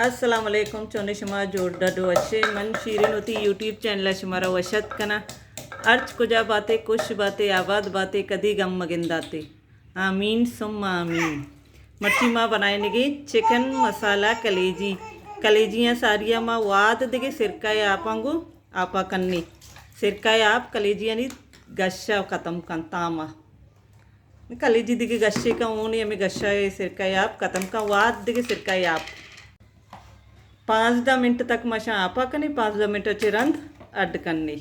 السلام علیکم، چونے شما؟ جوڑ ڈڈ وشے؟ من شیرین وتی یوٹیوب چینل ءَ شمارا وش اتک کناں۔ ہرچ کجا باتے، خوش باتے، آباد باتے، کدی غم مگنداتے۔ آمین ثم آمین۔ مرچی ما بنائینگیں چکن مسالہ کلیجی۔ کلیجیاں ساریا ما واد دگے سرکہ ءِ آپاں گوں آپا کنی۔ سرکہ ءِ آپ کلیجیانی گشا ختم کن تاما۔ کلیجی دگہ گشے کن اونی ہمے گشا ءِ سرکہ ءِ آپ ختم کن، واد دگہ سرکہ ءِ آپ۔ پانزدہ منٹ تک مشاں آپا کنی، پانزدہ منٹ چہ رند اڈ کنی۔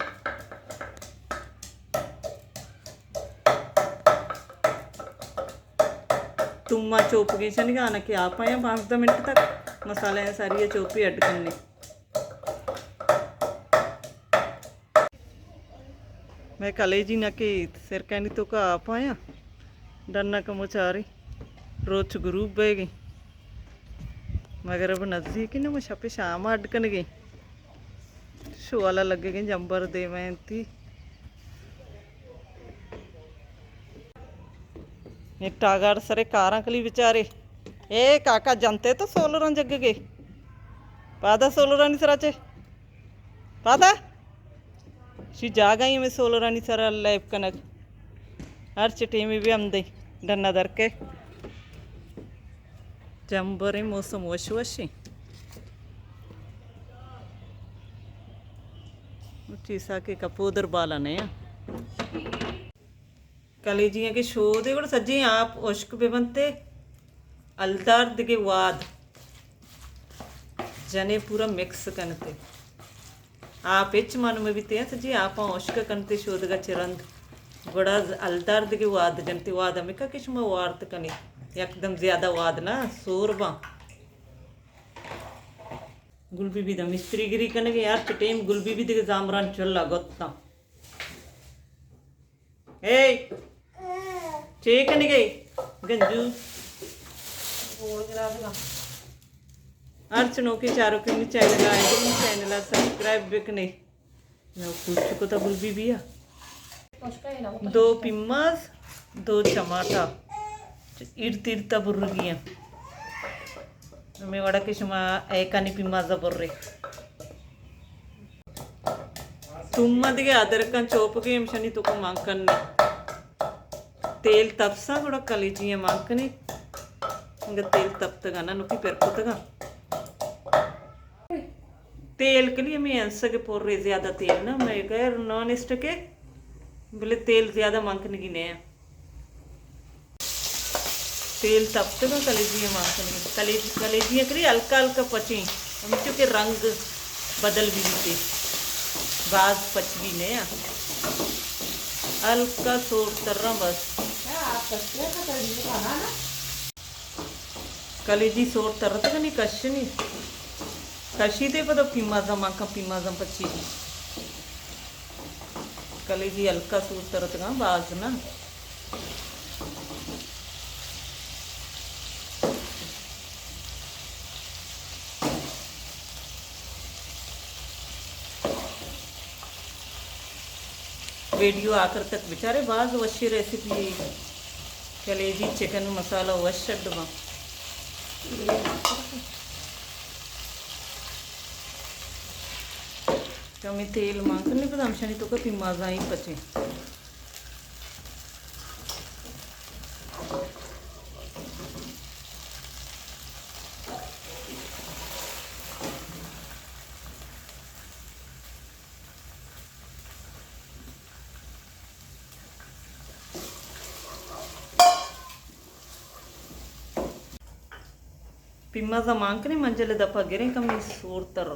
توما چوپگیں شنگانا کہ آپا یا پانزدہ منٹ تک مسالہ ساری چوپی اڈ کنی۔ مئے کلیجی نہ کہ سرکانی توکا آپ آیاں، ڈنا کمو چاری، روچ غروب بیگی، مغرب نزدیکی، نہ شپ شام اڈ کنگی، شوالا لگگیں جمبر دیمینتی۔ اے ٹاگار سرے کاراں کلی بچارے۔ اے کاکا جنتے تو سولراں جگگے۔ پادا سولرانی سرا چے۔ پادا۔ شی جاگہ ہی ہمیں سولرانی سرا لیب کنگ۔ ہر چٹی میں بھی ہم دے۔ ڈنا در کے۔ جمبریں موسم وش وشیں۔ چیسا کے کپودر بالا نہیں۔ کلیجیاں کہ شودے گڑا سجیں آپ ہشک بہ بنتے، الدار دگہ واد جنے پورا مکس کنتے۔ آپ ہچ مان مہ بیتے، سجیں آپاں ہشک کنتے شودگا چہ رند۔ گڑا الدار دگہ واد جنتے، واد ہمکا کہ شما وارت کنے، یکدم زیادہ واد نہ سور باں۔ گل بی بی دا مستری گری کنگے، ہر چہ ٹیم گل بی بی دگہ زامران چلا گتاں۔ اے، چے کنگے؟ گنجو۔ ہر چنوکے چاروکے منی چینل آئے، منی چینل سبسکرائب بکنے۔ نو پوچ کو تا گل بی بیا۔ دو پیماز، دو چماٹا۔ ایرت ایرتا برگی ہیں۔ ہمیں وڑا کہ شما ایکانی پیمازا برے۔ توما دگہ ادرکاں چوپگے ہمشانی توکا مان کنی۔ تیل تپسا گڑا کلیجی مان کنی۔ انگا تیل تپتگا نہ، نوکی پر کتگا۔ تیل کلی ہمیں انسگ پورے، زیادہ تیل نہ، میں غیر نان اسٹک ہے، بلے تیل زیادہ مان کنگی نہیں۔ تیل تپتگا، کلیجی مان کنگی۔ کلیجی، کلیجی کری ہلکا ہلکا پچیں، ہمچو کہ رنگ بدل بی بیتے، باز پچگی نیا، ہلکا سور تراں بس۔ کلیجی سور ترتگنی کشنی، کشی دے پدا پیمازا مانکا، پیمازا پچی۔ کلیجی ہلکا سور ترتگاں، باز نہ۔ ویڈیو آخر تک بچارے، باز وشی ریسیپی ہے۔ کلیجی چکن مسالہ وش اڈ باں۔ کمی تیل مان کنی، پدا ہمشانی توکا پیمازاں پچیں۔ پیمازا مان کنی، منجل دپا گریں، کمی سور تر،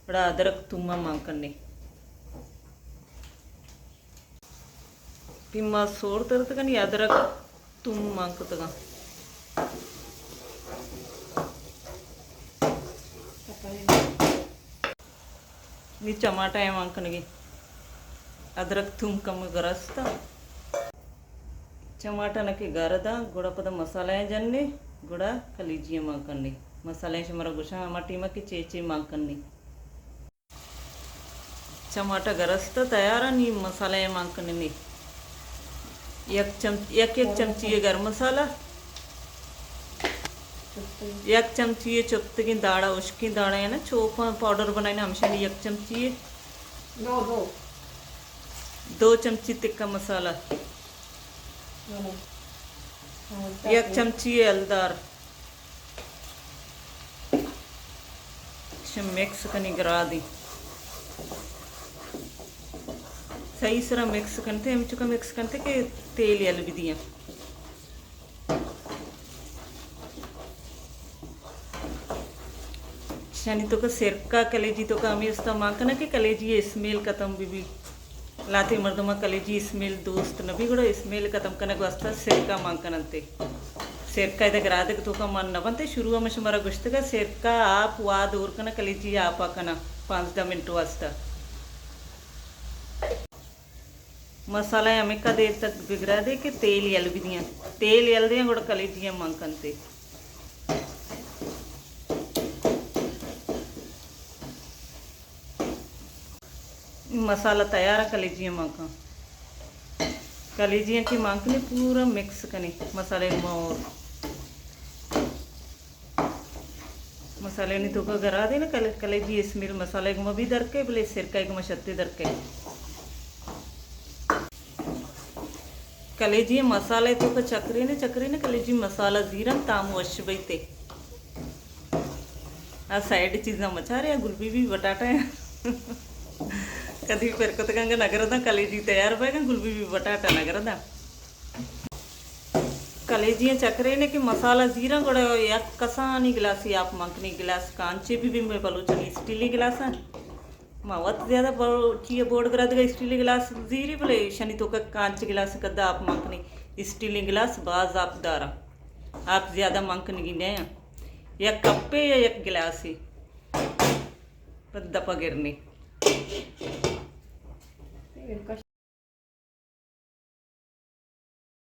گڑا ادرک توما مان کنی۔ پیماز سور ترتگنی، ادرک توم مان کتگاں۔ نی چماٹا مان کنگی۔ ادرک توم کم گرستا۔ چماٹا نہ کہ گردا، گڑا پدا مسالہ جننے، گڑا کلیجی مان کنی۔ مسالہ شمارا گوشاں ہما ٹیما کہ چے چے مان کنی۔ چماٹا گرست تیار، نی مسالہ مان کننی۔ یک چم-، یک یک چمچی گرم مسالہ، یک چمچی چپتگیں داڑا، ہشکیں داڑا ہے نا، چوپاں پاؤڈر بنائینا، ہمشانی یک چمچی۔ دو، دو۔ دو چمچی تکہ مسالہ۔ ہاں۔ ہاں، یک چمچی ہلدار۔ شم مکس کنی گرادی۔ صحیح سرا مکس کنتے، ہم چکا مکس کنتے کہ تیل یل بھی دیا۔ شانی تو کا سرکہ کلیجی تو کا ہمیں استا مان کنا کہ کلیجی اسمیل ختم بھی بھی۔ لاتے مردمہ کلیجی اسمیل دوست نبی، گڑا اسمیل ختم کنگ واسطہ سرکہ مان کننتے۔ سرکہ ادا گرادگ تو کا مان نبنتے، شروع میں شمارا گشتگا سرکہ آپ واد اور کنا، کلیجی آپا کنا پانزدہ منٹ واسطہ۔ مسالہ ہمیں کا دیر تک بگرا دے کہ تیل یل بھی دیاں۔ تیل یل دیاں گڑا کلیجی ہم مان کنتے۔ مسالہ تیار ہے، کلیجی ہم مان کن۔ کلیجی ہم کہ مان کنے پورا مکس کنے مسالے ما اور مسالے نی توکا گرا دے نا، کل-، کلیجی اسمیل مسالے گما بھی درکے، بلے سرکہ گما شتے درکے۔ کلیجی مسالے توکا چکرے نے، چکرے نے کلیجی مسالہ زیرن تام وش بیتے۔ آ سائیڈ چیزاں مچارے، آ گلبی بھی بٹاٹا ہے۔ کدی پر کتگاں گا نگرداں، کلیجی تیار بے گا، گلبی بھی بٹاٹا نگرداں۔ کلیجیاں چکرینے کہ مسالہ زیراں، گڑا یک کسانی گلاسی آپ مانکنی، گلاس کانچے بھی، بھی میں بلوچانی اسٹیلی گلاس ہیں۔ ما وت زیادہ بلوچی بورڈ گرا دگا اسٹیلی گلاس زیری، بلے شنی توکا کانچ گلاس کدا آپ مانکنی، اسٹیلی گلاس باز آپ دارا، آپ زیادہ مانکنگی نہیں۔ یک کپے یا یک گلاسے پد دپا گرنی۔